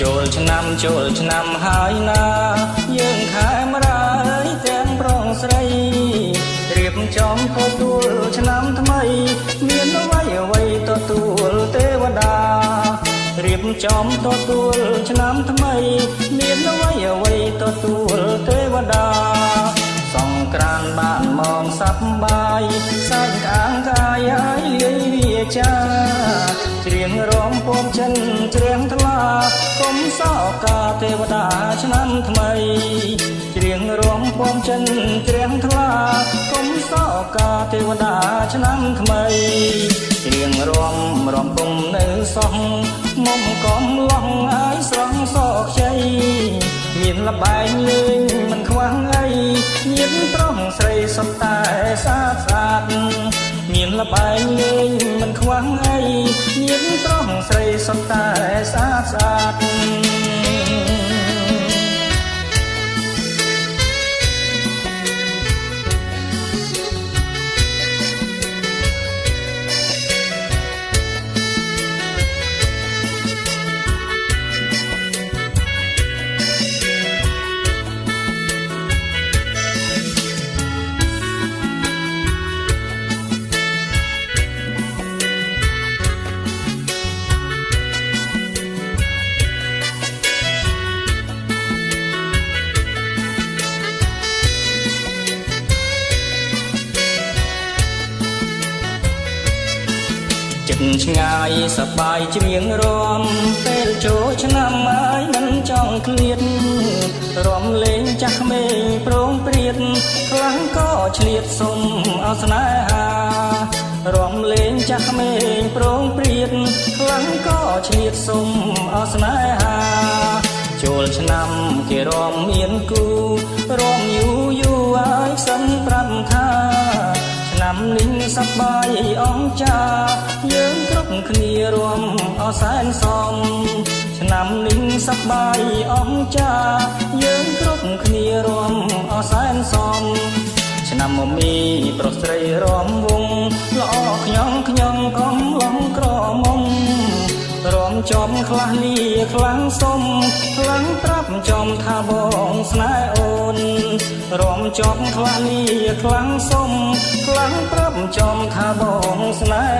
ចូលឆ្នាំចូលឆ្នាំហើយណាយើងខែមរាយទាំងប្រុងស្រីរៀបចំទទួលឆ្នាំថ្មីមានអ្វីអ្វីទទួលទេវតារៀបចំទទួលឆ្នាំថ្មីមានអ្វីអ្វីទទួលទេវតាសង្ក្រានបានមកសប្បាយសែនក្អាងកាយហើយលាយវាចាច្រៀងរំពំចិនច្រៀងថ្លាកុំសោកាទេវតាឆ្នាំថ្មីច្រៀងរំពំចិនច្រៀងថ្លាកុំសោកាទេវតាឆ្នាំថ្មីច្រៀងរំរំគុំនៅសោះមុំកំឡោះហើយស្រង់សខ្ចីមានលបែងលេងមិនខ្វះអីញាតប្រុសស្រីសុទ្ធតែស្អាតស្អាតមានលបែងលេងមិនខ្វះអីញាតប្រុសស្រីសុទ្ធតែស្អាតស្អាត ចិត្តឆ្ងាយសប្បាយច្រៀងរំពេលចូលឆ្នាំហើយមិនចង់ឃ្លាតរំលេងចាស់ក្មេងប្រងព្រាតខ្លាំងក៏ឆ្លៀតសុំអោស្នេហារំលេងចាស់ក្មេងប្រងព្រាតខ្លាំងក៏ឆ្លៀតសុំអោស្នេហាចូលឆ្នាំគេរំមានគូរំយូរយូរហើយសិនប្រាប់ថាឆ្នាំនេះសប្បាយអង្ចាយើងគ្រប់គ្នារួមអសែនសមឆ្នាំនេះសប្បាយអង្ចាយើងគ្រប់គ្នារួមអសែនសមឆ្នាំមមីប្រុសស្រីរំវងល្អខ្ញងខ្ញងកំឡងក្រមុំរំចំខ្លះលាខ្លាំងសុំខ្លាំងប្រាប់ចំថាបងស្នេហ៍អូនរំចំខ្លះលាខ្លាំងសុំខ្លាំងប្រាប់ចំថាបងស្នេ